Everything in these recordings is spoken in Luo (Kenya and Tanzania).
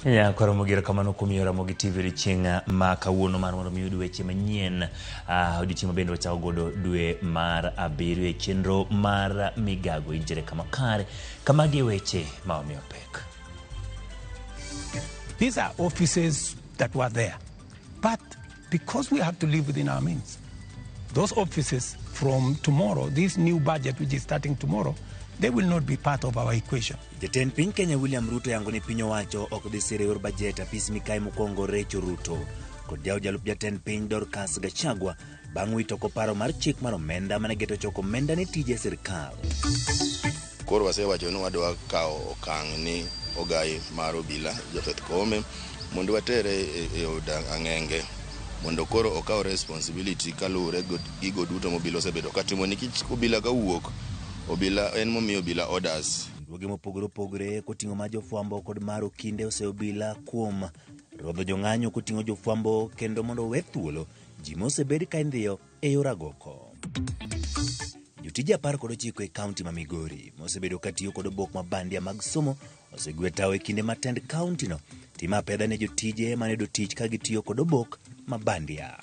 Nyakwar Ramogi erokamano kuom miyo Ramogi TV odiochieng' ma kawuono mar mondo mi uyud weche manyien. Ah, odiochieng' ma bende wachako godo dwe mar abiriyo e chenro mar migago intiere kama kare kama gi weche ma omiyo pek. These are offices that were there. But because we have to live within our means, those offices from tomorrow, this new budget which is starting tomorrow, they will not be part of our equation. Jatend piny Kenya William Ruto yango ni piny owacho ok dhi siro yor bajet apis mikayi mokwongo Rachel Ruto kod jaod jalup jatend piny Dorcas Gachagua bang' wito oko paro mar chik mar omenda mane geto choko omenda ne tije sirkal. Koro wasewacho ni wadwa kawo okang' ni ogai mar obila Japheth Koome mondo watere e od ang'enge mondo koro okaw responsibility kaluwore gi gigo duto ma obila osebedo katimo nikech obila kawuok obila en momiyo obila orders. Riwruoge mopogore opogore koting'o mar jofwambo kod mar okinde oseyo obila kuom rodho jong'anyo koting'o jofwambo kendo mondo owe thuolo ji mosebed ka indhiyo e yor agoko. Jotije 19 e kaunti ma Migori mosebedo ka tiyo kod obok ma bandia mag somo osegwe tawo e kinde ma tend kauntino timo apedha ne jotije mane yudo tich ka gitiyo kod obok ma bandia.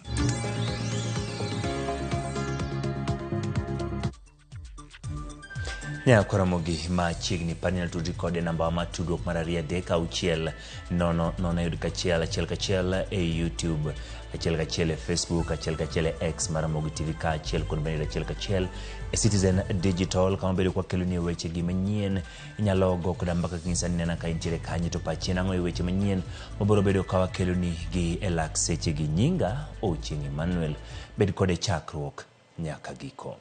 Nyakwar Ramogi machiegni par inyalo tudri kode namba mar tudruok mar 2 3 6 0 0 yud kachiel achiel kachiel e YouTube, achiel kachiel e Facebook, achiel kachiel e X mar Ramogi TV kaachiel kod bende achiel kachiel e Citizen Digital kama bedo kwakeloni weche gi manyien. Inyalo go koda mbaka kinyisa ni nena ka intiere kanye to pachi en ang'o e weche manyien mabiro bedo ka wakeloni gi e lak seche gi nyinga Ochieng' Emmanuel. Bed kode chakruok nyaka giko.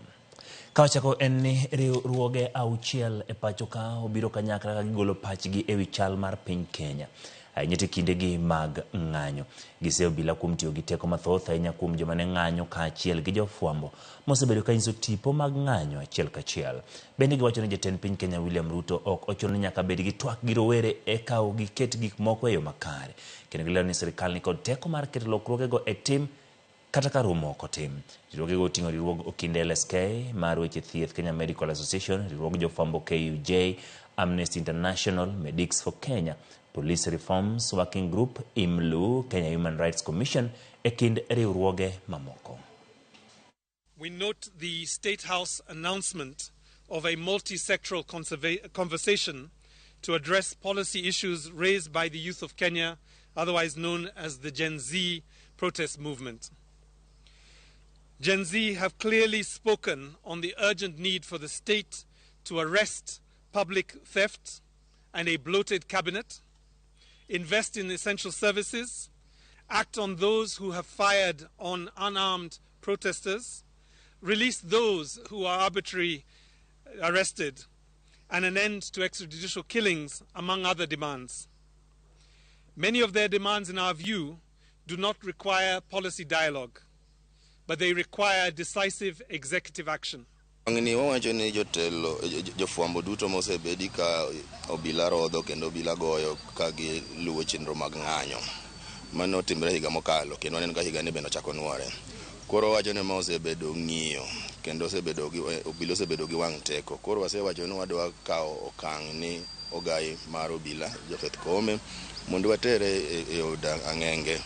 Ka wachako en ni riwruoge auchiel e pacho ka obiro kanyakla ka gigolo pachgi e wi chal mar piny Kenya. Ahinya to e kindegi mag ng'anyo. Giseyo obila kuom tiyo gi teko mathoth ahinya kuom joma ne ng'anyo kaachiel gi jofwambo mosebedo ka nyiso tipo mag ng'anyo achiel kachiel. Bende giwacho ni jatend piny Kenya William Ruto ok ochuno ni nyaka bed gi twak gi rowere eka giket gik moko e yo makare. Kendo gilero ni sirkal nikod teko mar keto lokruogego e tim kata ka romo ok otim. Riwruogego oting'o riwruog Okinde LSK mar weche thieth Kenya Medical Association, riwruog jofwambo KUJ, Amnesty International, Medics for Kenya, Police Reforms Working Group, IMLU, Kenya Human Rights Commission e kind riwruoge mamoko. We note the State House announcement of a multi-sectoral conversation to address policy issues raised by the youth of Kenya, otherwise known as the Gen Z protest movement. Gen Z have clearly spoken on the urgent need for the state to arrest public theft and a bloated cabinet, invest in essential services, act on those who have fired on unarmed protesters, release those who are arbitrarily arrested, and an end to extrajudicial killings, among other demands. Many of their demands, in our view, do not require policy dialogue, but they require decisive executive action. Wang'ni wawacho ni jotelo jofwambo duto mosebedi ka obila rodho kendo obila goyo ka giluwo chenro mag ng'anyo mano timre higa mokalo kendo waneno ka higani bende ochako nwore. Koro wawacho ni ma osebedo ng'iyo kendo osebedo gi obila osebedo gi wang' teko. Koro wasewacho ni wadwa kawo okang' ni ogai mar obila Japheth Koome mondo watere e od ang'enge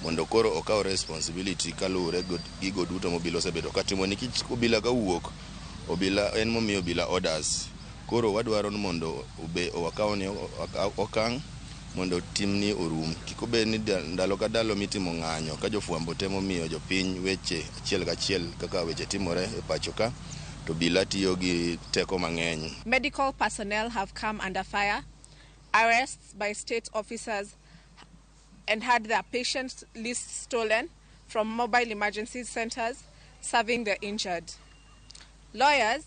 mondo koro okaw responsibility kaluwore gi gigo duto ma obila osebedo katimo nikech obila kawuok obila en momiyo obila orders. Koro wadwaro ni mondo wakaw ni okang' mondo timni orum. Kik obed ni ndalo ka ndalo mitimo ng'anyo ka jofwambo temo miyo jopiny weche achiel kachiel kaka weche timore e pacho ka to obila tiyo gi teko mang'eny. Medical personnel have come under fire, arrests by state officers and had their patient lists stolen from mobile emergency centers serving the injured. Lawyers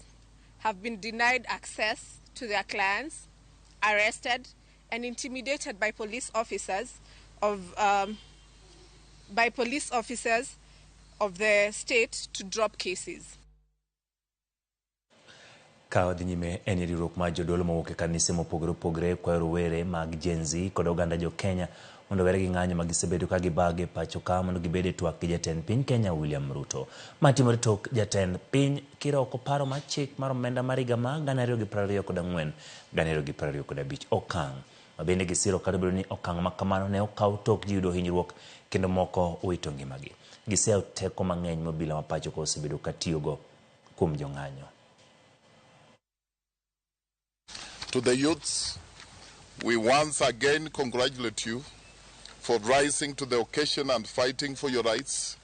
have been denied access to their clients, arrested, and intimidated by police officers of the state to drop cases. Ka wadhi nyime en riwruok mar jodolo mowuok e kanise mopogore opogore kwayo rowere mag Gen Z kod oganda jo Kenya mondo owere gi ng'anyo ma gisebedo ka gibago e pacho ka mondo gibed e twak gi jatend piny Kenya William Ruto. Ma timore tok jatend piny kiro oko paro mar chik mar omenda mar higa mar 2024 2025 okang' ma bende gisiro kata obedo ni okang' ma kamano ne okaw tok ji yudo hinyruok kendo moko wito ngimagi. Giseyawo teko mang'eny ma obila ma pacho ka osebedo ka tiyogo kuom jong'anyo. To the youths, we once again congratulate you for rising to the occasion and fighting for your rights.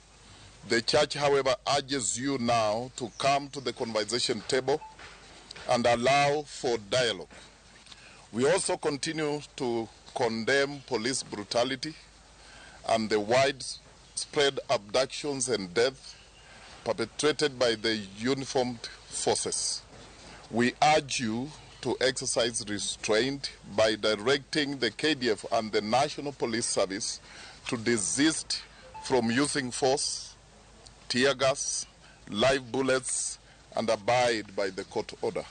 The church, however, urges you now to come to the conversation table and allow for dialogue. We also continue to condemn police brutality and the widespread abductions and death perpetrated by the uniformed forces. We urge you to exercise restraint by directing the KDF and the National Police Service to desist from using force, tear gas, live bullets, and abide by the court order.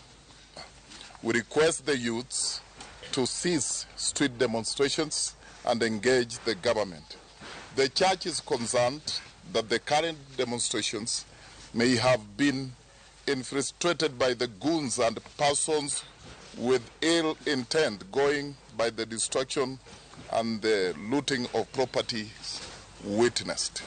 We request the youths to cease street demonstrations and engage the government. The church is concerned that the current demonstrations may have been infiltrated by the goons and persons with ill intent going by the destruction and the looting of property witnessed.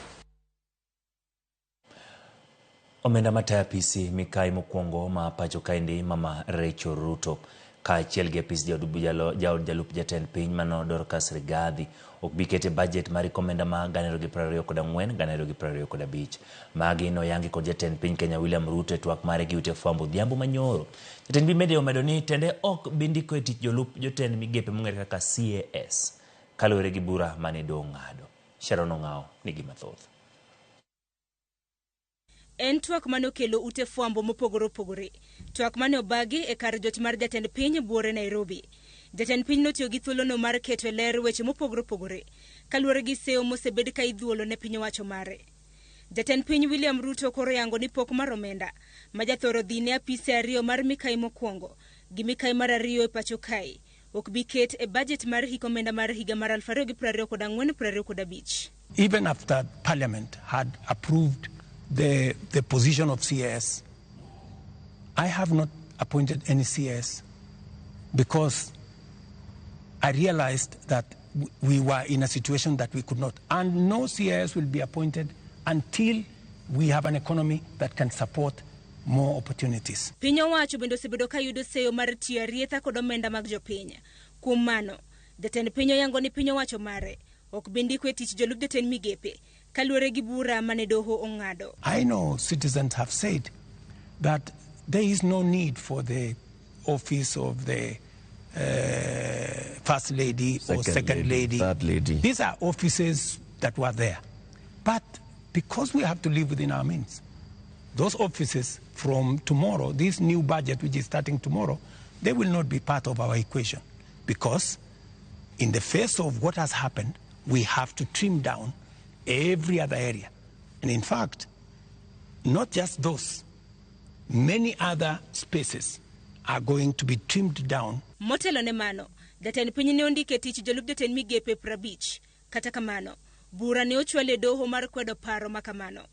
Omenda matayo apisi mikai mokwongo ma pacho kaendi Mama Rachel Ruto kaachiel gi apis jaod jalup jatend piny mano Dorcas Rigathi ok bi kete budget mar omenda ma 2024 2025. Magi noyangi kod jatend piny Kenya William Ruto e twak mare gi ute fwambo odhiambo manyoro. Jatend piny bende omedo ni tende ok bi ndiko e tich jolup jotend migepe mong'ere kaka CAS kaluwore gi bura mane doho ong'ado. Sharon Ong'ao nigi mathoth. En twak mane okelo ute fwambo mopogore opogore. Twak mane obagi e kar jot mar jatend piny buore Nairobi. Jatend piny notiyo gi thuolono mar keto e ler weche mopogore opogore kaluwore gi seyo mosebed ka idhuolo ne piny owacho mare. Jatend piny William Ruto koro yango ni pok mar omenda ma jathoro dhi ne apise ariyo mar mikai mokwongo gi mikai mar ariyo e pacho kae ok bi ket e budget mar hik omenda mar higa mar 2024-2025. Even after Parliament had approved the position of CAS, I have not appointed any CAS because I realized that we were in a situation that we could not. And no CAS will be appointed until we have an economy that can support more opportunities. Piny owacho bende osebedo ka yudo seyo mar tiyo arietha kod omenda mag jopiny. Kuom mano, jatend piny oyango ni piny owacho mare ok bi ndiko e tich jolup jotend migepe kaluwore gi bura mane doho ong'ado. I know citizens have said that there is no need for the office of the first lady or second lady. Third lady. These are offices that were there. But because we have to live within our means, those offices from tomorrow, this new budget which is starting tomorrow, they will not be part of our equation. Because in the face of what has happened, we have to trim down every other area. And in fact, not just those, many other spaces are going to be trimmed down. Motelo ne mano, jatend piny ne ondiko e tich jolup jotend migepe 50. Kata kamano, bura ne ochwal e doho mar kwedo paro ma kamano.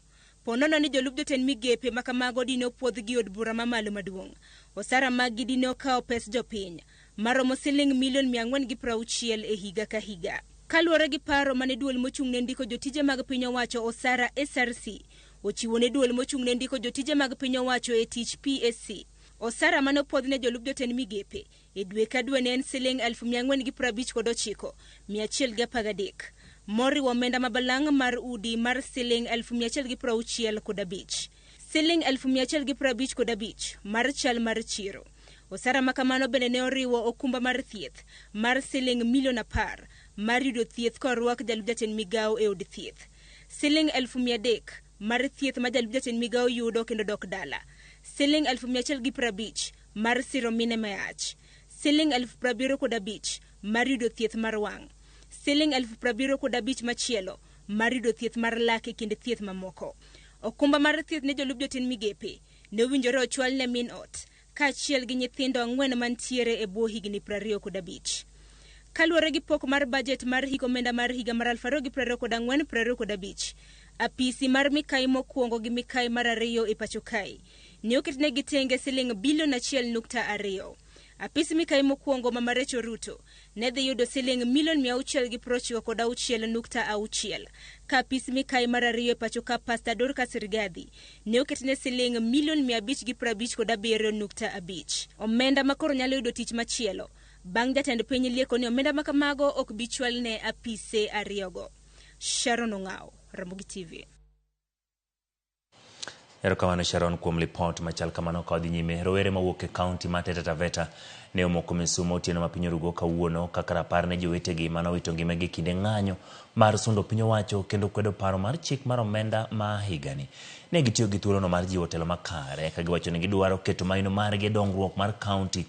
Ponono ni jolup jotend migepe ma kamago dine opuodh gi od bura mamalo maduong'. Osara maggi dine okawo pes jopiny maromo siling milion 460 e higa ka higa. Kaluwore gi paro mane duol mochung' ne ndiko jotije mag piny owacho osara SRC ochiwo ne duol mochung' ne ndiko jotije mag piny owacho e tich PSC. Osara mane opuodh ne jolup jotend migepe e dwe ka dwe ne en siling 459,113 moriwo omenda mabalang' mar udi mar siling 165. Siling 155 mar chal mar chiro. Osara ma kamano bende ne oriwo okumba mar thieth mar siling milion 10 mar yudo thieth korwak jalup jatend migawo e od thieth. Siling 300,000 mar thieth ma jalup jatend migawo yudo kendo dok dala. Siling 150 mar siro mine mayach. Siling 75,000 mar yudo thieth mar wang'. Siling 75,000 machielo mar yudo thieth mar lak e kind thieth mamoko. Okumba mar thieth ne jolup jotend migepe ne owinjore ochwal ne min ot kaachiel gi nyithindo 4 mantiere e bwo higni 25. Kaluwore gi pok mar budget mar hik omenda mar higa mar 2024-2025, apisi mar mikai mokwongo gi mikai mar ariyo e pacho kae ne oketnegi tenge siling bilion 1.2. Apis Mikayi mokwongo Mama Rachel Ruto ne dhi yudo siling milion 696.6, ka apis Mikayi mar ariyo e pacho ka Pastor Dorcas Rigathi ne oketne siling milion 557.5. Omenda ma koro nyalo yudo tich machielo bang' jatend piny lieko ni omenda ma kamago ok bi chwal ne apise ariyogo. Sharon Ong'aw, Ramogi TV. Erokamano Sharon kuom lipot machal kamano. Ka wadhi nyime, rowere mawuok e kaunti ma Taita Taveta ne omoko misuma otieno ma piny orugo kawuono kaka rapar ne jowetegi mane owito ngimagi e kinde ng'anyo mar sundo piny owacho kendo kwedo paro mar chik mar omenda ma higani. Ne gitiyo gi thuolono mar jiwo telo makare ka giwacho ni gidwaro keto maino margi e dongruok mar kaunti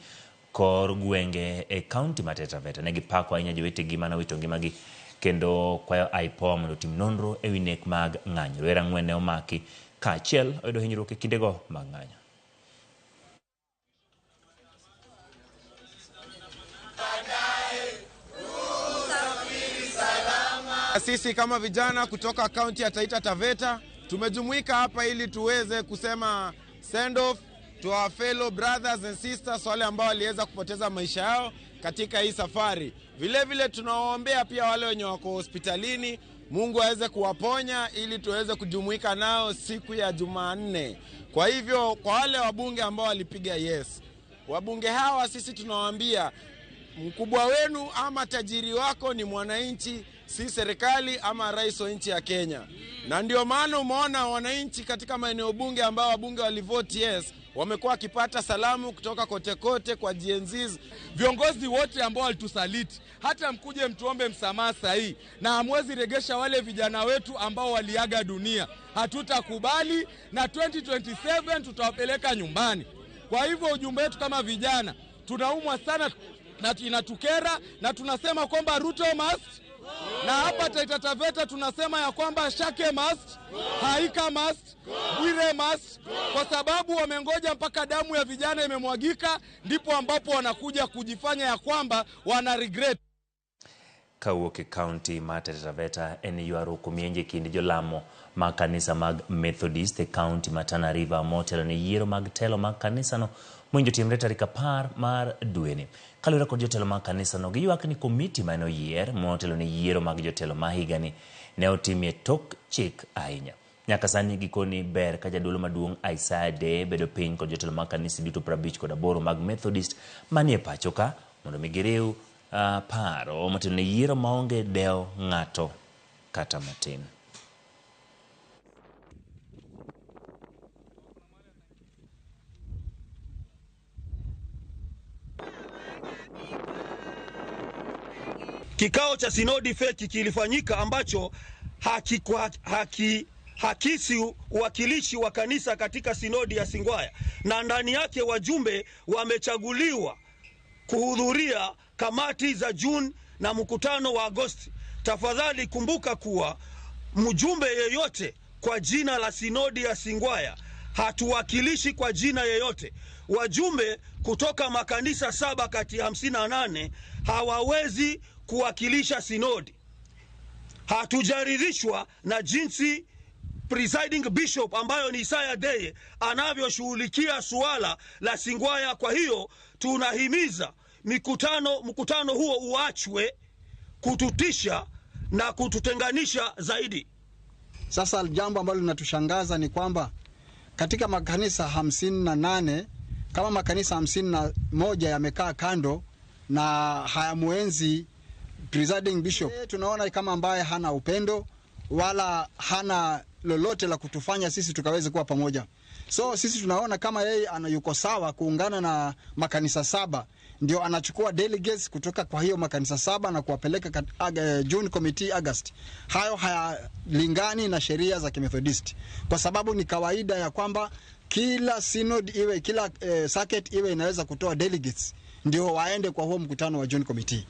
kor gwenge e kaunti ma Taita Taveta. Ne gipako ahinya jowetegi mane owito ngimagi kendo kwayo IPOA mondo otim nonro e wi nek mag ng'anyo. Rowere ang'wen ne omaki kaachiel oyudo hinyruok e kindego mag ng'anyo. Sisi kama vijana kutoka kaunti ya Taita Taveta tumejumuika hapa ili tuweze kusema send off to our fellow brothers and sisters wale ambao waliweza kupoteza maisha yao katika hii safari. Vile vile tunawaombea pia wale wenye wako hospitalini, Mungu aweze kuwaponya ili tuweze kujumuika nao siku ya Jumanne. Kwa hivyo kwa wale wabunge ambao walipiga yes, wabunge hawa sisi tunawaambia mkubwa wenu ama tajiri wako ni mwananchi, si serikali ama rais wa nchi ya Kenya. Na ndio maana umeona wananchi katika maeneo bunge ambao wabunge walivote yes wamekuwa wakipata salamu kutoka kote kote kwa Gen Zs. Viongozi wote ambao walitusaliti, hata mkuje mtuombe msamaha sahihi, na hamwezi regesha wale vijana wetu ambao waliaga dunia. Hatutakubali, na 2027 tutawapeleka nyumbani. Kwa hivyo ujumbe wetu kama vijana, tunaumwa sana na inatukera, na tunasema kwamba Ruto must. Na hapa Taita Taveta tunasema ya kwamba Shake must, Haika must, Bwire must, kwa sababu wamengoja mpaka damu ya vijana imemwagika ndipo ambapo wanakuja kujifanya ya kwamba wana regret. Kawuok e kaunti ma Taita Taveta en ywaruok omienje kind jolamo mag kanisa mag Methodist e kaunti ma Tana River motelo ne yiero mag telo mag kanisano mowinjo timre tarik 10 mar dweni. Kaluwore kod jotelo mag kanisano, giywak ni komiti mane oyier motelo ne yiero mag jotelo ma higani ne otimie tok chik ahinya. Nyaka sani gikoni ber ka jadolo maduong' Isaiah Deye bedo piny kod jotelo mag kanisa duto 58 mag Methodist manie pacho ka mondo mi giriw paro motelo ne yiero maonge dewo ng'ato kata matin. Kikao cha sinodi feki kilifanyika ambacho hakisi uwakilishi wa kanisa katika sinodi ya Singwaya, na ndani yake wajumbe wamechaguliwa kuhudhuria kamati za Juni na mkutano wa Agosti. Tafadhali kumbuka kuwa mjumbe yeyote kwa jina la sinodi ya Singwaya hatuwakilishi kwa jina yeyote. Wajumbe kutoka makanisa 7 kati ya 58 hawawezi kuwakilisha sinodi. Hatujaridhishwa na jinsi presiding bishop ambayo ni Isaiah Deye anavyoshughulikia suala la Singwaya. Kwa hiyo tunahimiza mkutano huo uachwe kututisha na kututenganisha zaidi. Sasa jambo ambalo linatushangaza ni kwamba katika makanisa 58 kama makanisa 51 yamekaa kando na hayamuenzi presiding bishop, tunaona kama ambaye hana upendo wala hana lolote la kutufanya sisi tukaweze kuwa pamoja. So sisi tunaona kama yeye yuko sawa kuungana na makanisa 7, ndio anachukua delegates kutoka kwa hiyo makanisa 7 na kuwapeleka June Committee August. Hayo hayalingani na sheria za Kimethodisti, kwa sababu ni kawaida ya kwamba kila synod iwe, kila circuit iwe inaweza kutoa delegates ndio waende kwa huo mkutano wa June Committee.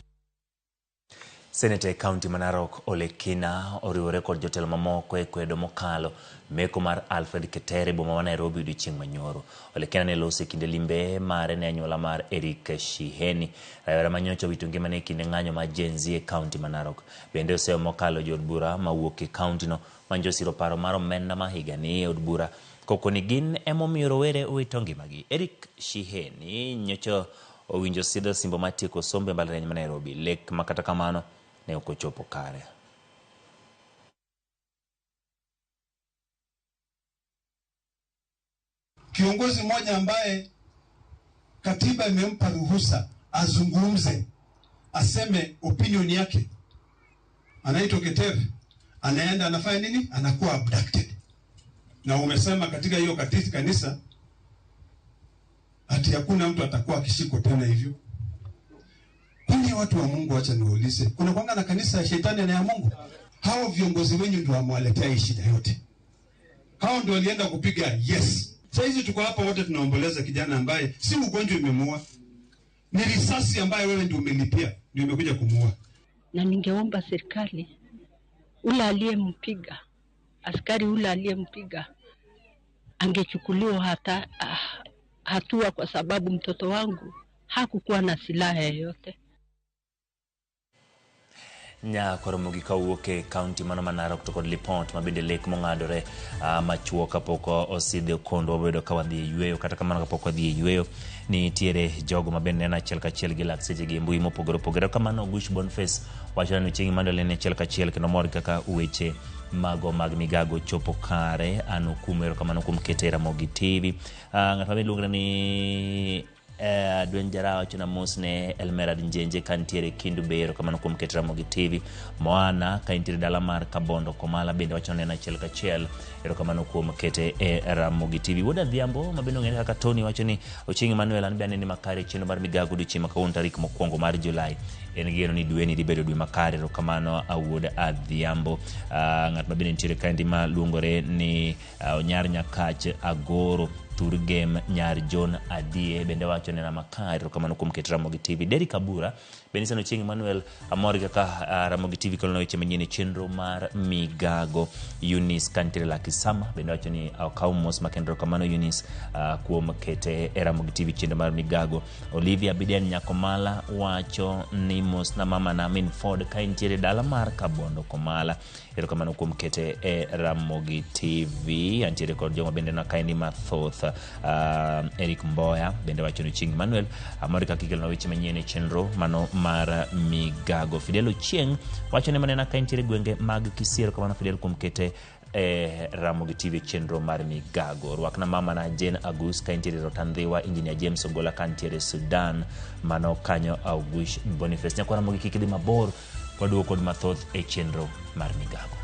Seneta e kaunti ma Narok Ole Kina oriwore kod jotelo mamoko e kwedo mokalo meko mar Alfred Keter e boma ma Nairobi odiochieng' manyoro. Ole Kina ne loso e kinde limbe mare ne anyuola mar Eric Shiheni, rawera manyocha owito ngimane e kinde ng'anyo mar Gen Z e kaunti ma Narok. Bende oseyo mokalo jood bura mawuok e kaunti no manjo osiro paro mar omenda ma higani e od bura koko ni gin emomiyo rowere owito ngimagi. Eric Shiheni nyocha owinjo sidho simbo mar tieko sombe mbalariany ma Nairobi. Lek ma kata kamano ne ok ochopo kare. Kiongozi mmoja ambaye katiba imempa ruhusa azungumze, aseme opinion yake, anaitwa Keter, anaenda anafanya nini? Anakuwa abducted. Na umesema katika hiyo katika kanisa ati hakuna mtu atakuwa akishikwa tena hivyo. Kwani watu wa Mungu, acha niwaulize, kuna kwanga na kanisa ya shetani na ya Mungu? Hao viongozi wenyu ndio wamewaletea hii shida yote. Hao ndio walienda kupiga yes. Sasa hizi tuko hapa wote tunaomboleza kijana ambaye si ugonjwa imemuua, ni risasi ambayo wewe ndio umelipia ndio imekuja kumuua. Na ningeomba serikali, ule aliyempiga askari, ule aliyempiga angechukuliwa hata hatua, kwa sababu mtoto wangu hakukuwa na silaha yoyote. Nyakoromogi kawuok e kaunti mano ma Narok to kod Lipot ma bende lek mong'adore machuok kapok osidhi Okondo wabedo ka wadhi e yweyo. Kata kamano kapok wadhi e yweyo nitiere jogo ma bende neno achiel kachiel gi lak seche gi e mbui mopogore opogore. Kamano Oguch Boniface wacho ni chieng' Emmanuel en achiel kachiel kendo mor kaka weche mago mag migago chopo kare. An okumo erokamano kuom kete Ramogi TV. Ng'at ma bende luongre ni Dwen Jara wacho na mos ne Elmerad Njenje ka nitiere Kindu Bay, erokamano kuom keto Ramogi TV. Moana ka nitiere dala mar Kabondo Komala bende wacho neno achiel kachiel, erokamano kuom kete e Ramogi TV. Wuod Adhiambo ma bende ong'ere kaka Tony wacho ni Ochieng' Emmanuel an be anene makare chenro mar migago odiochieng' ma kawuono tarik mokwongo mar Julai. En gi geno ni dweni dhi bedo dwe makare, erokamano Wuod Adhiambo. Ng'at ma bende nitiere kaendi ma luongore ni Onyar Nyakach Agoro Turgem Nyar John Adie bende wacho nena makare, erokamano kuom keto Ramogi TV. Derrick Abura bende sano Chieng' Emmanuel amor kaka Ramogi TV kelona weche manyien e chenro mar migago. Eunice kantiere Lakisama bende wacho ni okaw mos makende, erokamano Eunice kuom kete e Ramogi TV chenro mar migago. Olivia Biden Nyakomala wacho ni mos na mama na min Ford ka intiere dala mar Kabondo Komala, erokamano kuom kete e Ramogi TV. Antiere kod joma bende na kaendi mathoth. Eric Mboya bende wacho ni Chieng' Emmanuel amor kaka ikelona weche manyien e chenro mano mar migago. Fidel Ochieng' wacho ni manena ka intiere gwenge mag Kisii, erokamano Fidel kuom kete e Ramogi TV chenro mar migago. Rwakna mama na Jane Agus ka intiere Rotandhiwa, Engineer James Ogola ka nitiere Sudan, mano kanyo Augush Boniface. Nyakwa Ramogi kik idhi mabor, waduogo kod mathoth e chenro mar migago.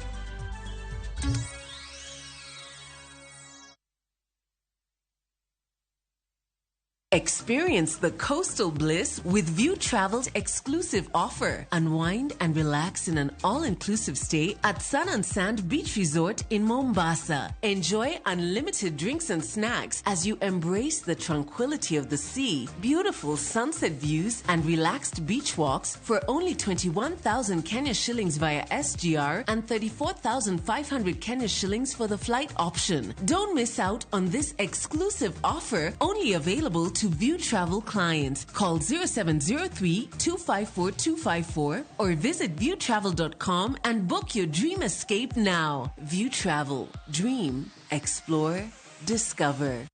Experience the coastal bliss with View Travel's exclusive offer. Unwind and relax in an all-inclusive stay at Sun and Sand Beach Resort in Mombasa. Enjoy unlimited drinks and snacks as you embrace the tranquility of the sea, beautiful sunset views, and relaxed beach walks for only 21,000 Kenya shillings via SGR and 34,500 Kenya shillings for the flight option. Don't miss out on this exclusive offer, only available to View Travel clients. Call 0703 254 254 or visit viewtravel.com and book your dream escape now. View Travel. Dream, explore, discover.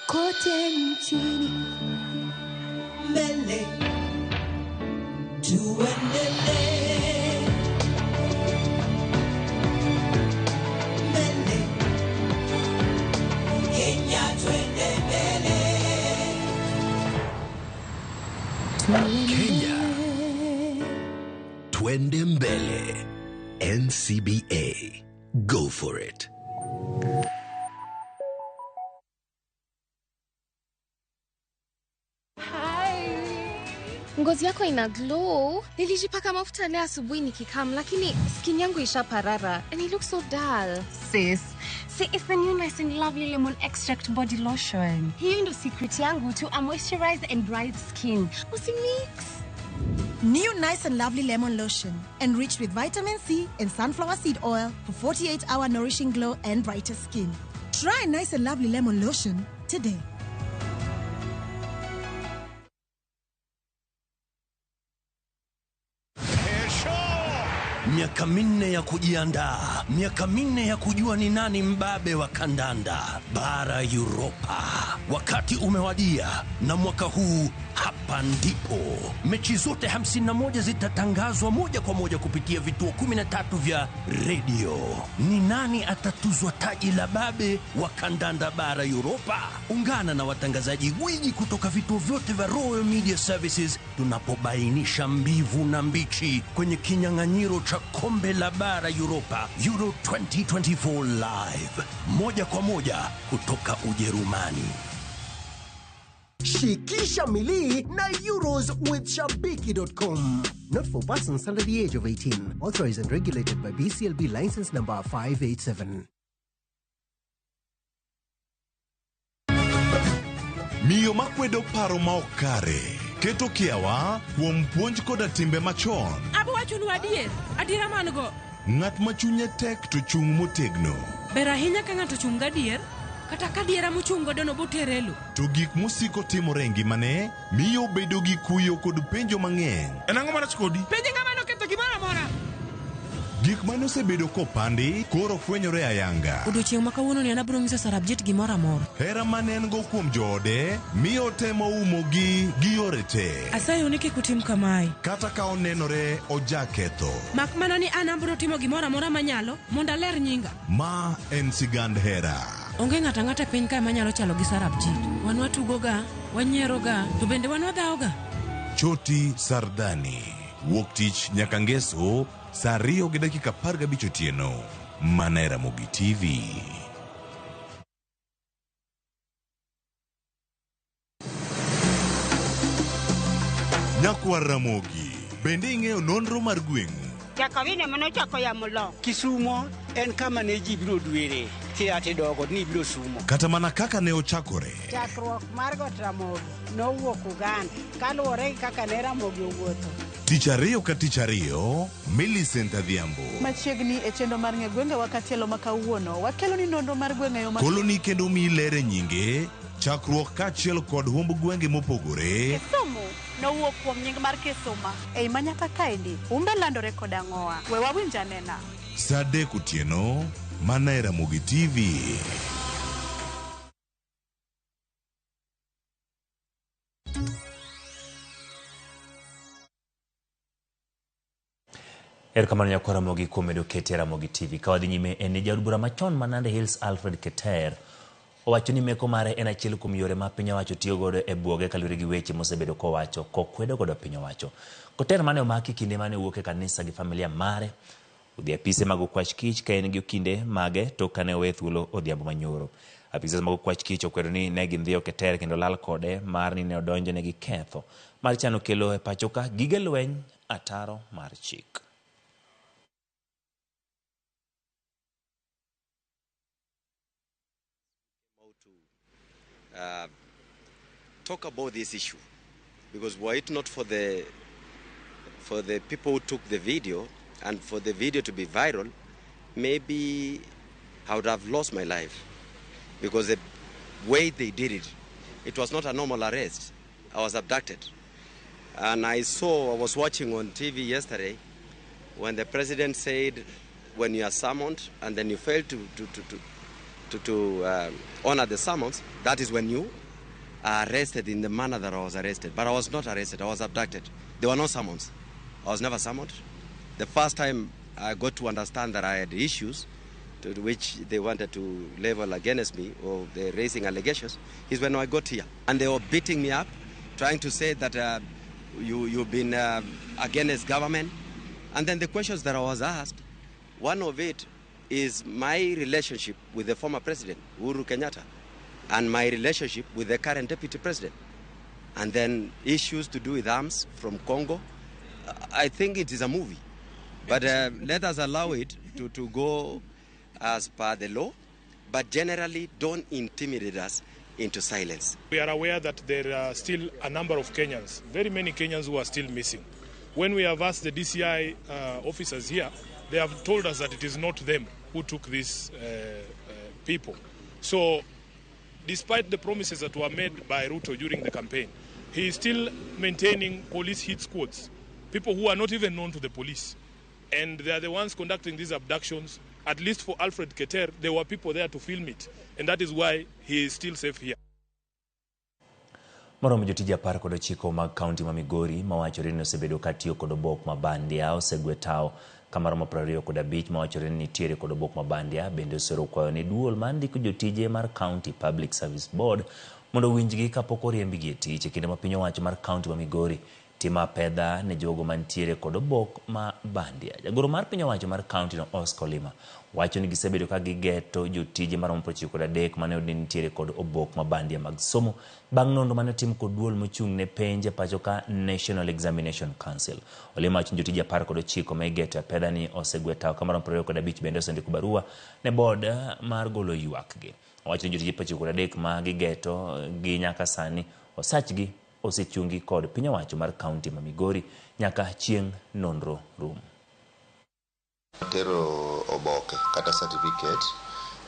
Kote nchini mbele tuendelee. Kenya, twende mbele. NCBA, go for it. Ngozi yako ina glow. Nilijipaka mafuta leo asubuhi nikikam, lakini skin yangu ishaparara and it looks so dull. Sis, see, it's the new Nice and Lovely Lemon Extract Body Lotion. Hiyo ndo secret yangu to a moisturized and bright skin. Usimix. New Nice and Lovely Lemon Lotion, enriched with vitamin C and sunflower seed oil for 48-hour nourishing glow and brighter skin. Try Nice and Lovely Lemon Lotion today. Miaka minne ya kujiandaa, Miaka 4 ya kujua ni nani mbabe wa kandanda bara Europa. Wakati umewadia, na mwaka huu hapa ndipo mechi zote 51 zitatangazwa moja kwa moja kupitia vituo 13 vya redio. Ni nani atatuzwa taji la babe wa kandanda bara Europa? Ungana na watangazaji gwiji kutoka vituo vyote vya Royal Media Services tunapobainisha mbivu na mbichi kwenye kinyang'anyiro cha kombe la bara Europa Euro 2024 live moja kwa moja kutoka Ujerumani. Shikisha milii na Euros with Shabiki.com. Not for persons under the age of 18. Authorized and regulated by BCLB license number 587. Miyo makwedo paro ma ok kare keto kiawa kuom puonj koda timbe machon. Abo wachonu adier, adiera man go. Ng'at ma chunye tek to chung' motegno. Ber ahinya ka ng'ato chung' gadier, kata ka diera mochung' godo no botere e lo. To gik mosiko timore e ngimane miyo obedo gi kuyo kod penjo mang'eny. En ang'o marach kodi? Penje ng'ama noketho gimoro amora. Gik mane osebedo kopandi koro fwenyore ayanga. Odiochieng' ma kawuono ni an abiro nyiso Sarabjit gimoro amora. Hera mane en go kuom joode miyo otemo umogi gi yore te. Asayo ni kik utim kamae. Kata ka onenore ojaketho. Mak mana ni an abiro timo gimoro amora manyalo mondo aler nyinga. Ma en sigand hera. Onge ng'ato ang'ata e piny kae manyalo chalo gi Sarabjit. Wan watugoga, wanyieroga, to bende wan wadhawoga. Choti Sardani. Wuok tich nyaka ngeso saa 2:15 otieno. Mana e Ramogi TV. Nyakwar Ramogi, bende ing'eyo nonro mar gweng'u? Jakawine manochako yamo lo. Kisumo en kama ne ji biro dwere tiati dogo ni biro sumo. Kata mana kaka ne ochakore. Chakruok mar got Ramogi nowuok Uganda kaluwore gi kaka ne Ramogi owuotho. Tich ariyo ka tich ariyo, Millicent Adhiambo. Machiegni e chenro mar ng'e gwengewa katielo ma kawuono, wakelo ni nonro mar gwenge yo ma Koloni kendo miyi ler e nyinge, chakruok kaachiel kod humb gwenge mopogore. Kisumu nowuok kuom nying mar Kisuma. Ei manyaka kaendi, humbe landore kod ang'owa. We wawinj anena. Saa 3 otieno, mana e Ramogi TV. Erokamano nyakwar Ramogi kuom medo kete Ramogi TV. Ka wadhi nyime en ni jaod bura machon ma Nandi Hills Alfred Keter owacho ni meko mare en achiel kuom yore ma piny owacho tiyo godo e buoge kaluwore gi weche mosebedo kowacho kokwedo godo piny owacho. Keter mane omaki kinde mane owuok e kanisa gi familia mare odhi e apise mag okwach kich ka en gi okinde mage tok kane owe thuolo odhiambo manyoro. Apise mag okwach kich okwedo ni ne gindhiyo Keter kendo lal kode mar ni ne odonjone gi ketho mar chano kelo e pacho ka gige lweny ataro mar chik. Talk about this issue, because were it not for the people who took the video and for the video to be viral, maybe I would have lost my life, because the way they did it, it was not a normal arrest. I was abducted. And I was watching on TV yesterday when the president said, when you are summoned and then you fail to honor the summons, that is when you are arrested in the manner that I was arrested. But I was not arrested, I was abducted. There were no summons. I was never summoned. The first time I got to understand that I had issues to which they wanted to level against me, or the raising allegations, is when I got here. And they were beating me up, trying to say that you've been against government. And then the questions that I was asked, one of it is my relationship with the former president, Uhuru Kenyatta, and my relationship with the current deputy president. And then issues to do with arms from Congo. I think it is a movie. But let us allow it to go as per the law. But generally, don't intimidate us into silence. We are aware that there are still a number of Kenyans, very many Kenyans who are still missing. When we have asked the DCI officers here, they have told us that it is not them who took these people. So, despite the promises that were made by Ruto during the campaign, he is still maintaining police hit squads, people who are not even known to the police. And they are the ones conducting these abductions. At least for Alfred Keter, there were people there to film it, and that is why he is still safe here. Moromo jotije 19 mag kaunti ma Migori mawachore ni osebedo katiyo kod obok ma bandia osegwe tao kamaromo 25 mawachore ni nitiere kod obok ma bandia bende osero kwayo ne duol mar ndiko jotije mar County Public Service Board mondo owinjgi kapok oriembgi e tich e kinde ma piny owacho mar kaunti ma Migori timo apedha ne jogo mantiere kod obok ma bandia. Jagoro mar piny owacho mar kaunti no Oscar Olima wacho ni gisebedo ka gigeto jotije maromo 93 mane oyud ni nitiere kod obok ma bandia mag somo bang' nonro mane otim kod duol mochung' ne penj e pacho ka National Examination Council. Olima wacho ni jotije 19 ma igeto e apedha ni osegwe tao kamaromo 25 bende osendiko barua ne board mar golo ywakgi. Owacho ni jotije 93 ma gigeto gi nyaka sani osachgi osechungi kod piny owacho mar kaunti ma Migori nyaka chieng' nonro rum. Tero oboke kata certificate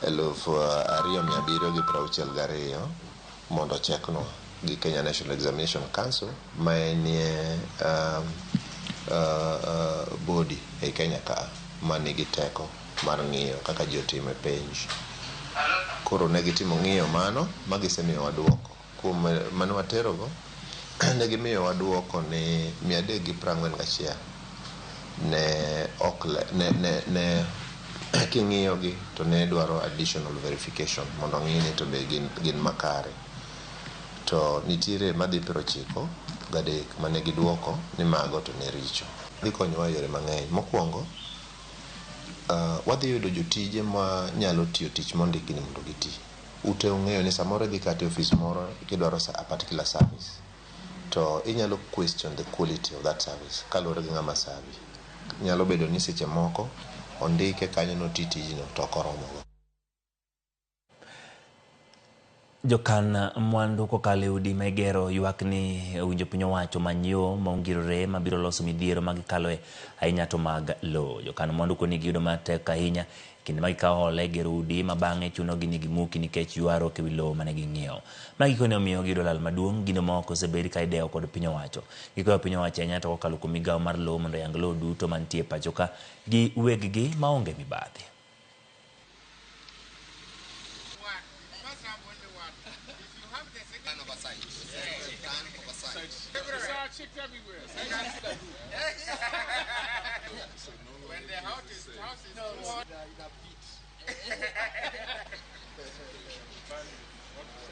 2762 mondo ocheknwa gi Kenya National Examination Council ma enie body ei Kenya ka manigi teko mar ng'iyo kaka ji otimo e penj. Koro ne gitimo ng'iyo mano ma gisemiyowa duoko. Kuom mane waterogo ne gimiyowa duoko ni 341 ne ok ne king'iyogi to ne dwaro additional verification mondo ng'i ni to be gin makare. To nitiere madhi 93 mane giduoko ni mago to ne richo. Dhi konyowa e yore mang'eny. Mokwongo, wadhi yudo jotije ma nyalo tiyo tich mondikgi ni mondo giti. Ute ung'eyo ni samoro idhi kata e ofis moro kidwaro a particular service to inyalo question the quality of that service kaluwore gi ng'ama serve. Nyalo bedo ni seche moko ondike kanyo noti tijno to ok oromogo. Jokan mwandu kokalo e udi ma igero ywak ni owinjo piny owacho many yo ma ongirore mabiro loso midhiero ma gikaloe ahinya to mag lowo. Jokan mwandu koni giyudo matek ahinya kinde ma gikawo hola e gero udi ma bang'e chunogi ni gimuki nikech ywaruok ewi lowo mane ging'iewo. Ma gikone omiyo giyudo lal maduong' gino ma ok osebed ka idewo kod piny owacho. Gikwayo piny owacho ahinya to kokalo kuom migawo mar lowo mondo oyang lowo duto mantie e pacho ka gi weggi maonge mibadhi.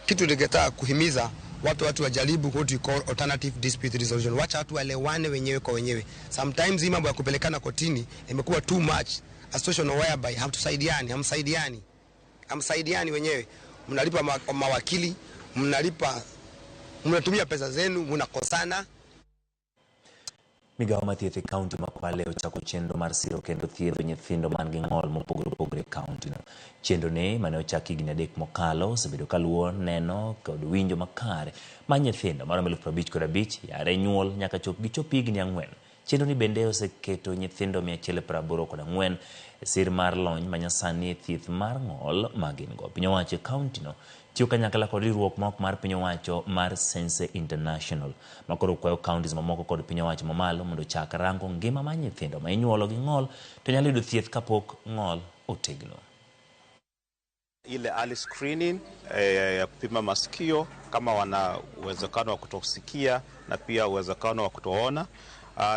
Kitu ningetaka kuhimiza watu wajaribu what we call alternative dispute resolution. Wacha watu waelewane wenyewe kwa wenyewe. Sometimes hii mambo ya kupelekana kotini imekuwa too much. A situation whereby hamtusaidiani, hamsaidiani wenyewe. Mnalipa mawakili, mnatumia pesa zenu, mnakosana. Migawo mar thieth e kaunti ma Kwale ochako chenro mar siro kendo thiedho nyithindo man gi ng'ol mopogore opogore e kaunti no. Chenro ni mane ochaki higni 3 mokalo osebedo kaluwo neno kod winjo makare mar nyithindo maromo 55,000 yare nyuol nyaka chop gichop higni 4. Chenro ni bende oseketo nyithindo 184 e sir mar lony manyasani e thieth mar ng'ol ma gin go. Piny owacho e kaunti no tiyo kanyakla kod riwruok ma ok mar piny owacho mar Sense International ma koro kwayo counties mamoko kod piny owacho mamalo mondo ochak rango ngima mar nyithindo ma inyuolo gi ng'ol to nyalo yudo thieth kapok ng'ol otegno. Ile early screening ya kupima masikio kama wana uwezekano wa kutosikia na pia uwezekano wa kutoona.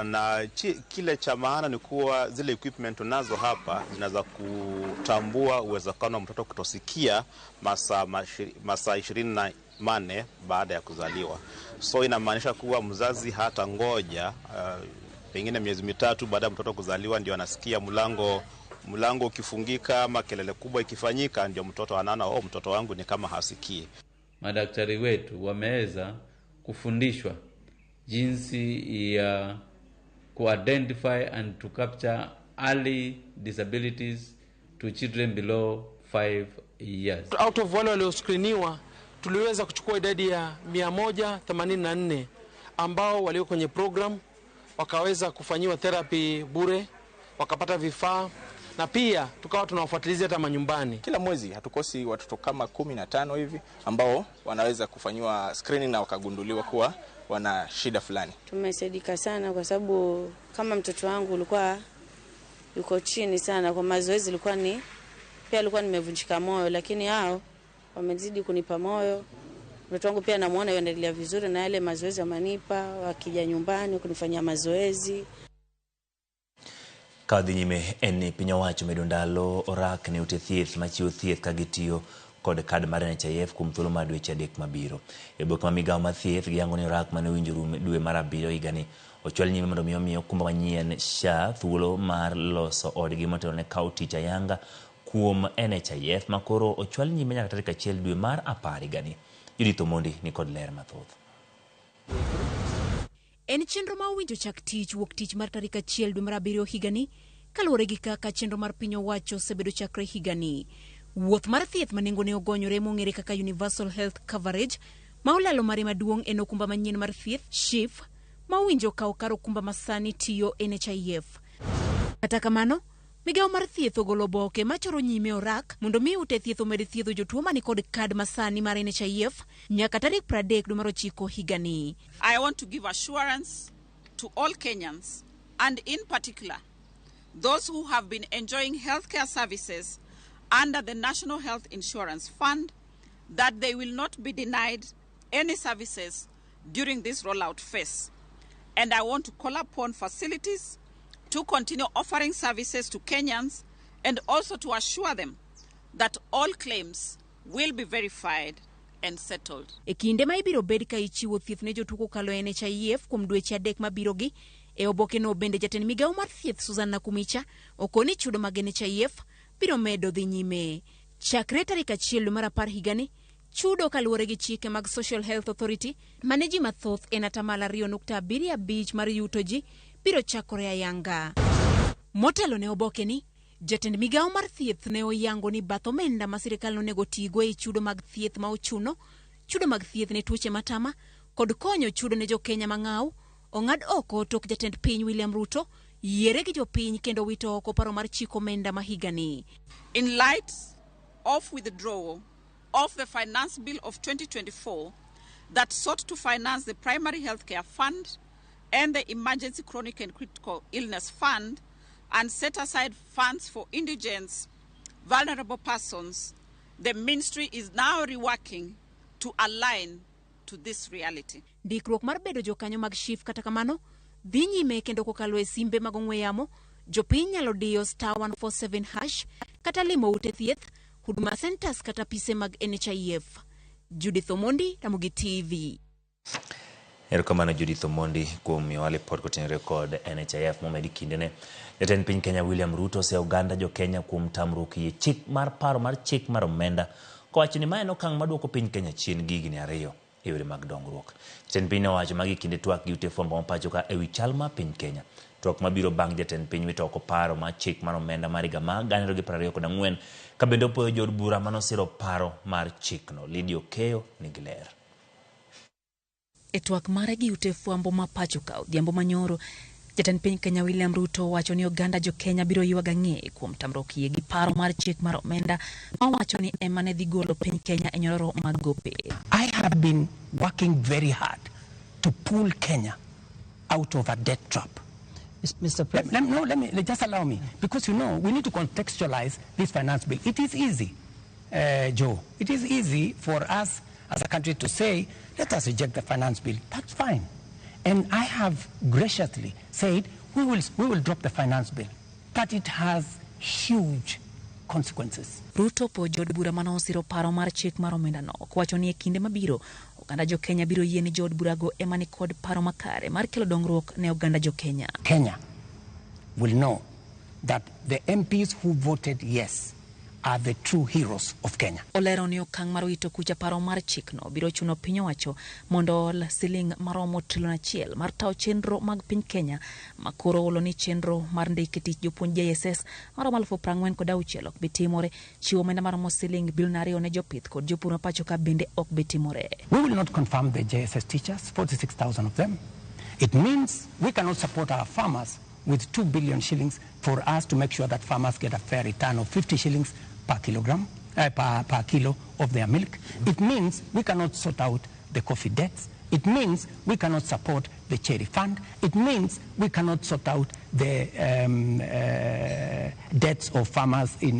Na kile cha maana ni kuwa zile equipment tunazo hapa zinaweza kutambua uwezekano wa mtoto kutosikia masaa 24 baada ya kuzaliwa. So inamaanisha kuwa mzazi hata ngoja pengine miezi 3 baada ya mtoto kuzaliwa ndio anasikia mlango ukifungika ama kelele kubwa ikifanyika ndio mtoto anaona, oh, mtoto wangu ni kama hasikii. Madaktari wetu wameweza kufundishwa jinsi ya ku-identify and to capture early disabilities to children below 5 years. Out of wale walioscreeniwa tuliweza kuchukua idadi ya 184 ambao walio kwenye program wakaweza kufanyiwa therapy bure, wakapata vifaa na pia tukawa tunawafuatilizia hata manyumbani. Kila mwezi hatukosi watoto kama 15 hivi ambao wanaweza kufanyiwa screening na wakagunduliwa kuwa wana shida fulani. Tumesaidika sana kwa sababu kama mtoto wangu ulikuwa yuko chini sana kwa mazoezi, ilikuwa ni pia alikuwa nimevunjika moyo, lakini hao wamezidi kunipa moyo. Mtoto wangu pia namuona yuendelea vizuri na yale mazoezi amanipa, wakija nyumbani kunifanyia mazoezi. Kadhi nyime en ni piny owacho medo ndalo orak ne ute thieth machiwo thieth ka gitiyo kod kad mar NHIF kuom thuolo mar dweche 3 mabiro. E oboke ma migawo mar thieth giyango ni orak mane owinjo rum dwe mar 7 higani ochwal nyime mondo mi omi okumba manyien SHA thuolo mar loso odgi motelo ne kawo tich ayanga kuom NHIF makoro ochwal nyime nyaka tarik 1 dwe mar 10 higani. Judith Omondi ni kod ler mathoth. En chenro ma owinjo chak tich wuok tich mar tarik 1 dwe mar 7 higani kaluwore gi kaka chenro mar piny owacho osebedo chakre higani. Wuoth mar thieth ma nengone ogonyore mong'ere kaka Universal Health Coverage ma olalo mare maduong' en okumba manyien mar thieth SHIF ma owinjo kawo kar okumba masani tiyo NHIF. Kata kamano, migawo mar thieth ogolo oboke machoro nyime orak mondo mi ute thieth omed thiedho jotuo mani kod kad masani mar NHIF nyaka tarik 30 dwe mar 9 higani. I want to give assurance to all Kenyans, and in particular those who have been enjoying healthcare services under the National Health Insurance Fund, that they will not be denied any services during this rollout phase. And I want to call upon facilities to continue offering services to Kenyans and also to assure them that all claims will be verified and settled. E kinde ma ibiro bed ka ichiwo thieth ne jotuo kokalo e NHIF kuom dweche 3 mabirogi, e oboke no bende jatend migawo mar thieth Susan Nakumicha okoni chudo mag NHIF biro medo dhi nyime. Chakre tarik 1 dwe mar 10 higani, chudo kaluwore gi chike mag Social Health Authority mane ji mathoth en 2.75% mar yuto ji biro chakore ayanga. Motelo ne oboke ni, jatend migawo mar thieth ne oyango ni bath omenda ma sirikal nonego tigo e chudo mag thieth ma ochuno, chudo mag thieth ne tuoche matama, kod konyo chudo ne jokenya mang'aw, ong'ad oko tok jatend piny William Ruto yiere gi jopiny kendo wito oko paro mar chiko omenda ma higani. In light of withdrawal of the Finance Bill of 2024 that sought to finance the Primary Healthcare Fund and the Emergency Chronic and Critical Illness Fund and set aside funds for indigent, vulnerable persons, the ministry is now reworking to align to this reality. Ndikruok mar bedo jokanyo mag SHIF kata kamano dhi nyime kendo kokalo e simbe mag ong'we yamo, jopiny nyalo diyo *147# kata limo ute thieth, Huduma Centers kata pise mag NHIF. Judith Omondi, Ramogi TV. Erokamano Judith Omondi kuom miyowa lipot kotenore kod NHIF momedi kindene. Jatend piny Kenya William Ruto oseyo oganda jo Kenya kuom tamruok yie chik mar paro mar chik mar omenda kowacho ni ma en okang' maduoko piny Kenya chien gi higni 2 e yore mag dongruok. Jatend piny nowacho magi kinde twak gi ute fwambo ma pacho ka ewi chal mar piny Kenya. Twak mabiro bang' jatend piny wito oko paro mar chik mar omenda mar higa mar 2024 ka bende opoyo jood bura manosiro paro mar chikno. Lydia Okeyo nigi ler. E twak mare gi ute fwambo ma pacho ka odhiambo manyoro, jatend piny Kenya William Ruto wacho ni oganda jo Kenya biro ywago ang'e kuom tamruok yie gi paro mar chik mar omenda ma wacho ni ema ne dhi golo piny Kenya e nyororo mag gope. I have been working very hard to pull Kenya out of a debt trap. Mr. President. Let me just allow me, because you know we need to contextualize this finance bill. It is easy, Joe. It is easy for us as a country to say, let us reject the finance bill. That's fine. And I have graciously said, we will drop the finance bill. But it has huge consequences. Ruto po jood bura mane osiro paro mar chik mar omenda no kowacho ni e kinde mabiro oganda jo Kenya biro yie ni jood burago ema ni kod paro makare mar kelo dongruok ne oganda jo Kenya. Kenya will know that the MPs who voted yes are the true heroes of Kenya. Olero ni okang' mar wito kucha paro mar chikno biro chuno piny owacho mondo ol siling maromo trilion 1 mar tawo chenro mag piny Kenya makoro olo ni chenro mar ndiko tich jopuonj JSS maromo 46,000 ok bi timore, chiwo omenda maromo siling bilion 2 ne jopith kod jopur ma pacho ka bende ok bi timore. We will not confirm the JSS teachers, 46,000 of them. It means we cannot support our farmers with 2 billion shillings for us to make sure that farmers get a fair return of 50 shillings per kilogram, per kilo of their milk. It means we cannot sort out the coffee debts. It means we cannot support the Cherry Fund. It means we cannot sort out the debts of farmers in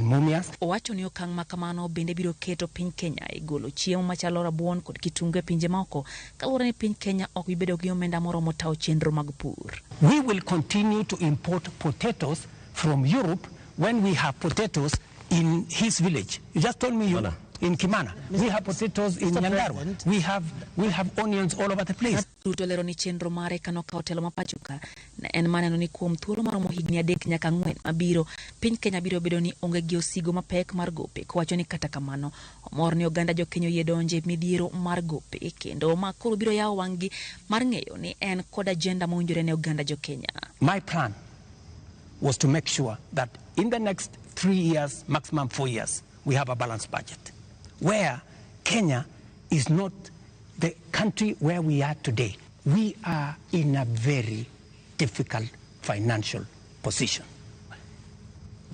Mumias. Owacho ni okang' ma kamano bende biro keto piny Kenya e golo chiemo machalo rabuon kod kitungu e pinje maoko kaluwore ni piny Kenya ok bi bedo gi omenda moromo tayo chenro mag pur. We will continue to import potatoes from Europe when we have potatoes in his village. You just told me you... In Kimana. We have potatoes in Nyandarua. We have onions all over the place. Ruto lero ni chenro mare kano kawo telo ma pacho ka ne en maneno ni kuom thuolo maromo higni 3 nyaka 4 mabiro piny Kenya biro bedo ni onge gi osigo mapek mar gope. Kowacho ni kata kamano omor ni oganda jokenya oyie donje midhiero mar gope kendo ma koro biro yawo wang'gi mar ng'eyo ni en kod agenda mowinjore ne oganda jokenya. My plan was to make sure that in the next 3 years, maximum 4 years, we have a balanced budget, where Kenya is not the country where we are today. We are in a very difficult financial position.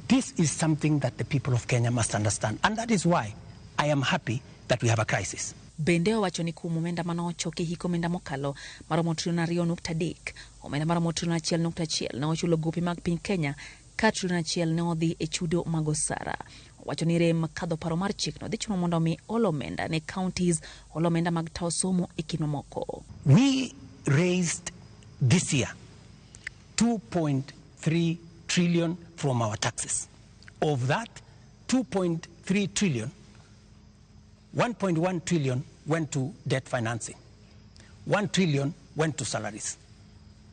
This is something that the people of Kenya must understand, and that is why I am happy that we have a crisis. Bende owacho ni kuom omenda manochoki hik omenda mokalo maromo trilion 2.3, omenda maromo trilion 1.1 ne ochulo gope mag piny Kenya ka trilion 1 ne odhi e chudo mag osara. Wacho ni rem kadho paro mar chikno dhi chuno mondo mi olo omenda ne counties, olo omenda mag tawo somo e kind mamoko. We raised this year 2.3 trillion from our taxes. Of that 2.3 trillion, 1.1 trillion went to debt financing. 1 trillion went to salaries.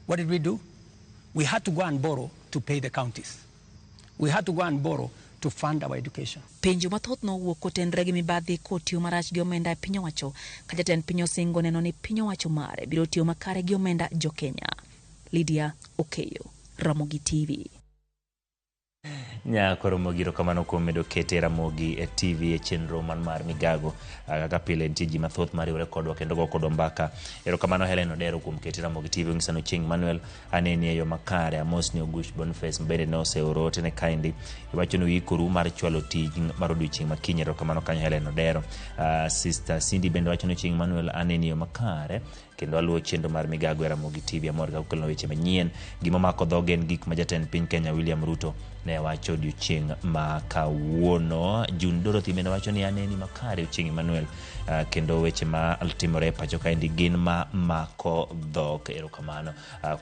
What did we do? We had to go and borrow to pay the counties. We had to go and borrow to fund our education. Penjo mathoth nowuok kotenre gi mibadhi kotiyo marach gi omenda e piny owacho ka jatend piny osingo neno ni piny owacho mare biro tiyo makare gi omenda jokenya. Lydia Okeyo, Ramogi TV. Nyakoro Ramogi kamano kuom medo kete Ramogi e TV e chenro man mar migago kaka pile nitie ji mathoth mariwore kodwa kendo go kodwa mbaka. Erokamano Helen Odero kuom kete Ramogi TV. Ong'isano Chieng' Manuel aneni e yo makare. Amos ni Ogush Boniface bende ne oseoro ote ne kaendi. Iwacho ni uikoru mar chwalo tij mar odiochieng' makiny. Erokamano kanyo Helen Odero. Sister Cindy bende wacho ni Chieng' Manuel aneni e yo makare kendo aluwo chenro mar migago e Ramogi TV. Amor ka okelona weche manyien. Gima mako dhoge en gik ma jatend piny Kenya William Ruto ne wacho odiochieng' ma kawuono. June Dorothy bende wacho ni aneni makare Ochieng' Emmanuel, kendo weche ma timore e pacho kaendi gin ma mako dhok. Erokamano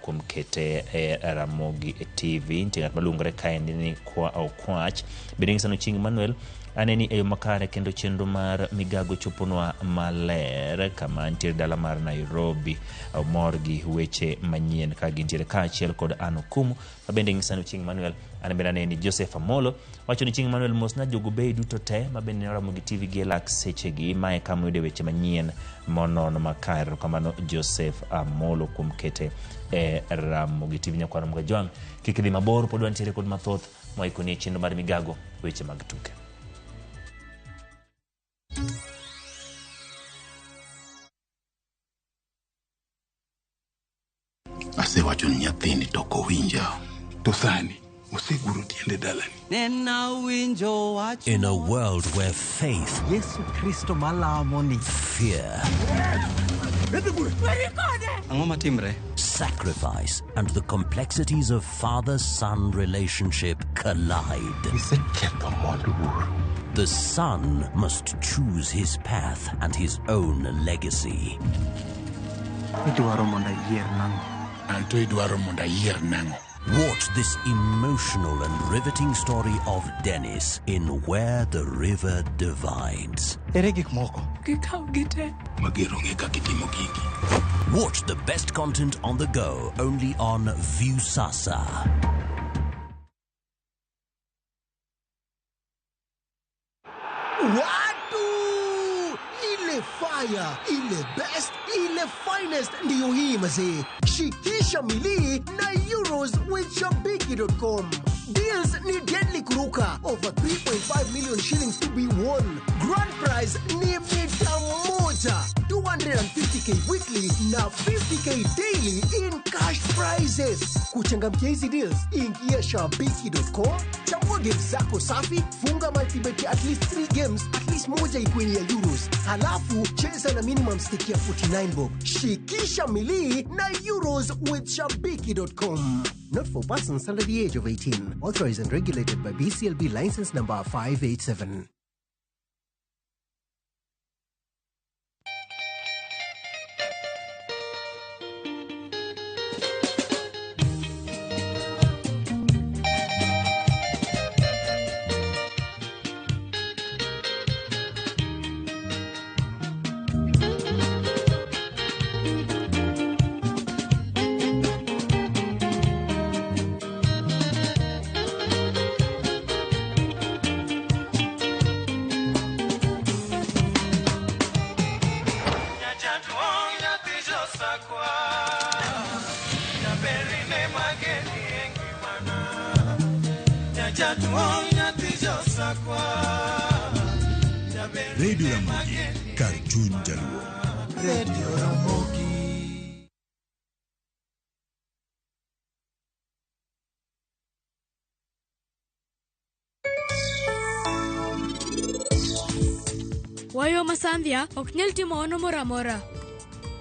kuom kete e Ramogi TV. Nitie ng'at maluongore kaendi ni Kwa Okwach bende ng'isano Ochieng' Emmanuel aneni e yo makare kendo chenro mar migago choponwa maler kama nitiere dala mar Nairobi. Omor gi weche manyien ka gintiere kaachiel kod Ann Okumu ma bende ng'isano Ochieng' Emmanuel an bende aneni. Joseph Amolo wacho ni Chieng' Emmanuel mosna jogo bei duto te ma bende ne Ramogi TV gi e lak sechegi. Mae kama oyude weche manyien monon makare. Erokamano Joseph Amolo kuom kete e Ramogi TV. Nyakwar Ramogi Jwang' kik idhi mabor, pod wantiere kod mathoth mwaikoni e chenro mar migago weche mag tuke. Asewacho ni nyathini to ok owinja. To sani oseguro tiende dalani. In a world where faith, Yesu Kristo malamo ni, fear, sacrifice, and the complexities of father-son relationship collide. The son must choose his path and his own legacy. Watch this emotional and riveting story of Dennis in Where the River Divides. Watch the best content on the go only on Viusasa. Watu! Ile fire, ile best, ile finest ndiyo hii mazee. Shikisha milii na Euros with Shabiki.com. Deals ni deadly kuruka. Over 3.5 million shillings to be won. Grand prize ni mita moja. 250k weekly na 50k daily in cash prizes. Kuchangamkia hizi deals, ingia shabiki.com, chagua games zako safi, funga multibet ya at least 3 games, at least moja ikuwe ni ya Euros. Halafu cheza na minimum stake ya 49 bob. Shikisha milii na Euros with shabiki.com. Not for persons under the age of 18. Authorized and regulated by BCLB license number 587. Radio Ramogi, kar chuny Jaluo. Radio Ramogi. Wayo masandhia ok nyal timo hono moro amora.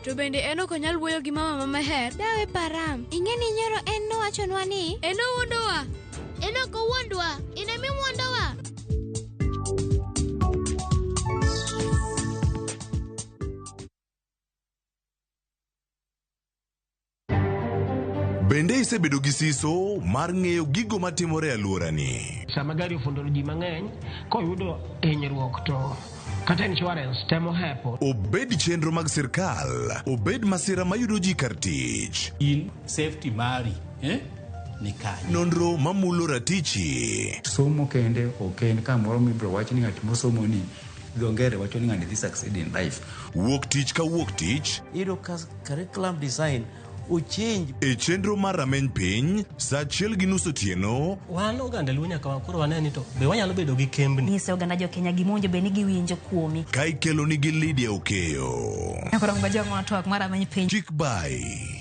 To bende en ok onyal wuoyo gi mama maher. Dawe param, ing'e ni nyoro en nowachonwa ni en owuondowa. En ok owuondwa, in ema iwuondowa. Bende isebedo gi siso mar ng'eyo gigo matimore e alworani? Sama gari ofundo ji mang'eny, koyudo hinyruok to kata insurance temo hepo. Obed chenro mag sirkal, obed masira mayudo ji kar tich. In safety mari, ni kanye. Nonro mamulo ratichi. Somo kende ok en kamoro mibiro wach ni ng'at mosomo ni dho ngere wacho ni ng'ani dhi succeed in life. Wuok tich ka wuok tich. Iyudo ka curriculum design ochange. E chenro mar rameny piny, saa 1:30 otieno. Wan oganda Luo nyaka koro wane ni to be wanyalo bedo gi kembni. Nyiso oganda jo Kenya gima bed ni giwinjo kuomi. Ka ikelo nigi Lydia Okeyo. Koro ngajong' twak mar rameny piny. Chik bai.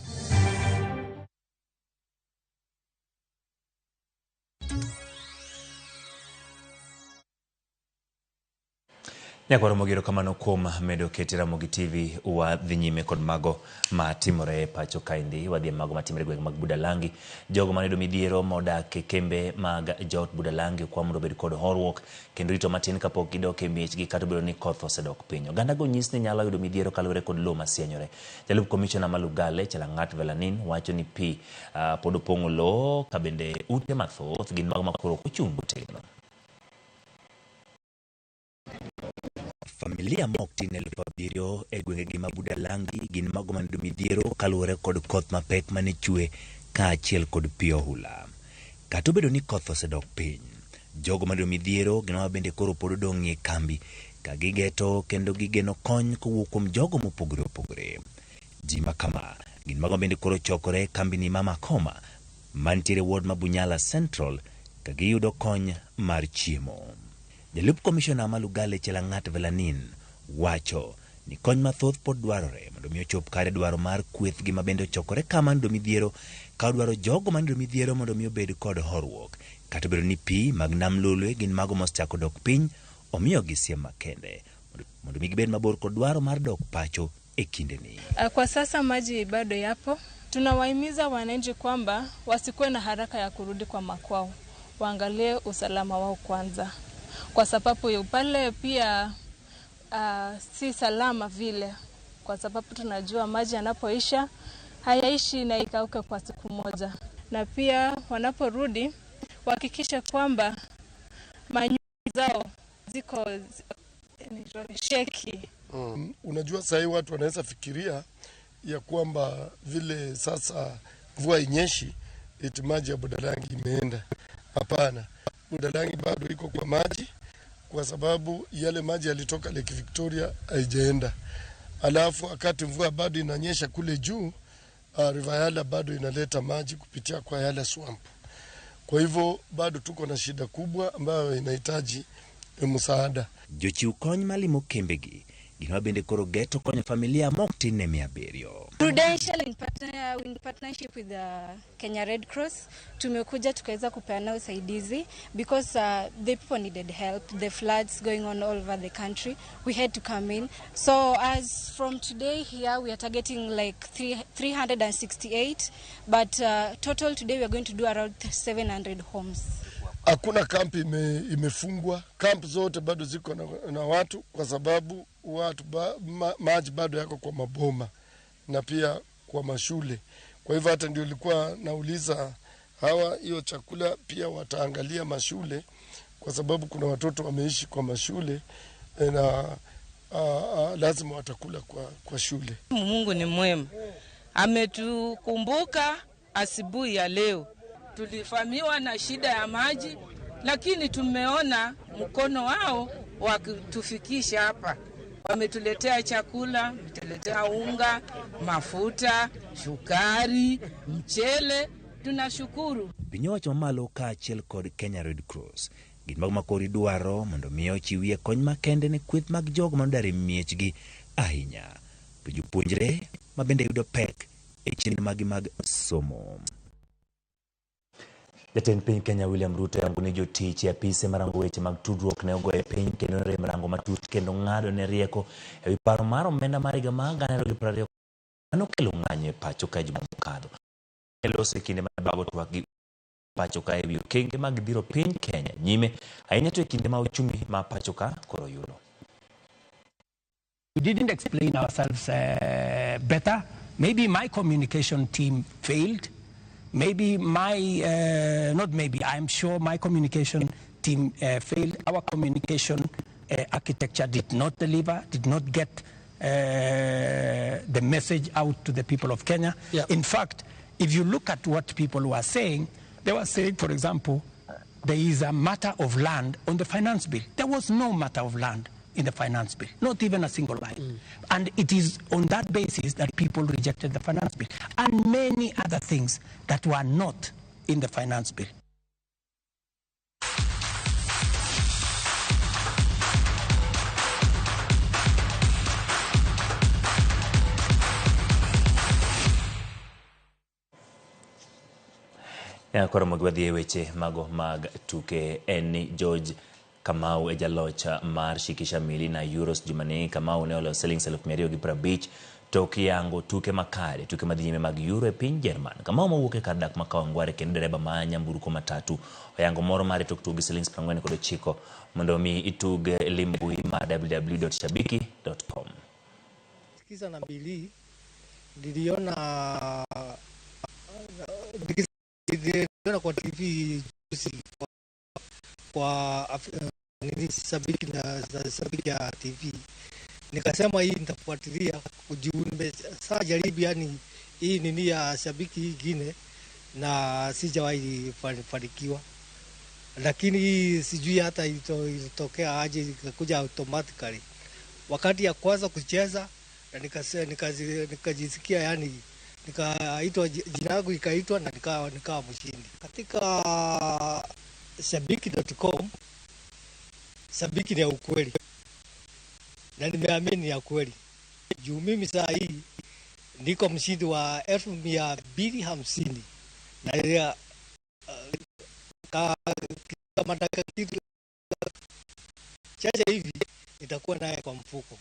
Nyakwaro mogiro kamano kuom medo keti Ramogi TV wadhi nyime kod mago matimore e pacho kaendi, wadhi e mago matimore e gwenge mag Budalangi. Jogo manayudo midhiero modak e kembe mag joot Budalangi okwa mondo obed kod horuok kendo rito matin kapok gidok e miechgi kata obedo ni koth osedok piny. Oganda go nyis ni nyalo yudo midhiero kaluwore kod lowo masienyore. Jalup komishona ma Lugale Chelang'at Velanin wacho ni pi pod opong'o lowo ka bende ute mathoth gin mago makoro ok ochung' motegno. Familia ma ok tin 7,000 e gwengegi ma Budalangi gin mago manayudo midhiero kaluwore kod koth mapek mane chwe kaachiel kod pi ohula. Kata obedo ni koth osedok piny, jogo manayudo midhiero gin ma bende koro pod odong' e kambi ka gigeto kendo gigeno kony kowuok kuom jogo mopogore opogore. Ji ma kama gin mago bende koro chokore e kambini ma Makoma mantiere ward ma Bunyala Central ka giyudo kony mar chiemo. Jalup komishona ma Lugale Chelang'at Velanin wacho ni kony mathoth pod dwarore mondo mi ochop kare dwaro mar kwethgi ma bende ochokore kama yudo midhiero ka odwaro jogo manayudo midhiero mondo mi obed kod horuok. Kata obedo ni pi mag nam Lolwe gin mago mosechako dok piny, omiyogi siem makende mondo mi gibed mabor kod dwaro mar dok pacho e kindeni. Kwa sasa maji bado yapo. Tunawahimiza wananchi kwamba wasikuwe na haraka ya kurudi kwa makwao, waangalie usalama wao kwanza, kwa sababu pale pia si salama vile, kwa sababu tunajua maji yanapoisha hayaishi na ikauke kwa siku moja. Na pia wanaporudi wahakikishe kwamba manyumba zao ziko sheki. Unajua sasa watu wanaweza fikiria ya kwamba vile sasa mvua inyeshi eti maji ya Budalangi imeenda. Hapana, Budalangi bado iko kwa maji kwa sababu yale maji yalitoka Lake Victoria haijaenda. Alafu wakati mvua bado inanyesha kule juu, River Yala bado inaleta maji kupitia kwa Yala Swamp. Kwa hivyo bado tuko na shida kubwa ambayo inahitaji msaada. Jochiw kony malimo kembegi Gino bende koro geto konyo familia mok tin ne 700. Prudential in partnership with the Kenya Red Cross tumekuja tukaweza kupeana usaidizi because the people needed help, the floods going on all over the country, we had to come in. So as from today here we are targeting like 368, but total today we are going to do around 700 homes. Hakuna kampi imefungwa, kampi zote bado ziko na watu kwa sababu watu maji bado yako kwa maboma na pia kwa mashule. Kwa hivyo hata ndio nilikuwa nauliza hawa hiyo chakula pia wataangalia mashule kwa sababu kuna watoto wameishi kwa mashule na lazima watakula kwa shule. Mungu ni mwema, ametukumbuka asubuhi ya leo. Tulifamiwa na shida ya maji, lakini tumeona mkono wao wakitufikisha hapa. Wametuletea chakula, wametuletea unga, mafuta, sukari, mchele. Tunashukuru. Piny owacho mamalo kaachiel kod Kenya Red Cross gin mago makoro idwaro mondo mi ochiwie kony makende ne kweth mag jogo manodar e miechgi ahinya to jopuonjre ma bende yudo pek e chenro magi mag somo. Jatend piny Kenya William Ruto yango ni jotich e apise marango weche mag tudruok ne ogoye piny kendo ne rango matut kendo ng'ado ne rieko ewi paro mar omenda mar higa mar 2020 manokelo ng'anyo e pacho ka juma mokadho. E loso e kinde ma bago twak gi pacho ka ewi okenge mag dhiro piny Kenya nyime ahinya to e kinde ma uchumi ma pacho ka koro yudo. We didn't explain ourselves better. Maybe my communication team failed. Maybe my, not maybe, I'm sure my communication team failed. Our communication architecture did not deliver, did not get the message out to the people of Kenya. Yeah. In fact, if you look at what people were saying, they were saying, for example, there is a matter of land on the finance bill. There was no matter of land in the finance bill, not even a single line. And it is on that basis that people rejected the finance bill and many other things that were not in the finance bill. Koro mogi wadhi e weche mago mag tuke en ni George Kamau e jaloch mar Shikisha Mili na Euros jumani. Kamau ne oloyo siling 250 tok yango tuke makare, tuke madhi nyime mag Euro e piny Jerman. Kamau mowuok e kar dak ma Kawangware kendo dereba ma nyamburko matatu oyango moro mare tok tugo gi siling 49 mondo mi itug limbui mar www.shabiki.com. Sikiza na Bili niliona kwa TV juzi kwa Shabiki na Shabiki ya TV, nikasema hii nitafuatilia kujiunga. Sasa jaribu yani hii nini ya Shabiki nyingine na sijawahi fanikiwa, lakini sijui hata ilitokea aje ikakuja automatically. Wakati ya kwanza kucheza na nikajisikia yani nikaitwa jina langu ikaitwa na nikawa mshindi. Katika shabiki.com, Shabiki ni ya ukweli na nimeamini ya kweli. Juu mimi saa hii niko mshindi wa 250,000 na ile kama nataka kitu chache hivi itakuwa naye kwa mfuko.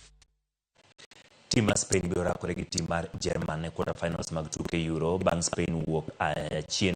Tim mar Spain biro rakore gi tim mar Jerman e quarter finals mag tuke Euro bang' Spain wuok chien.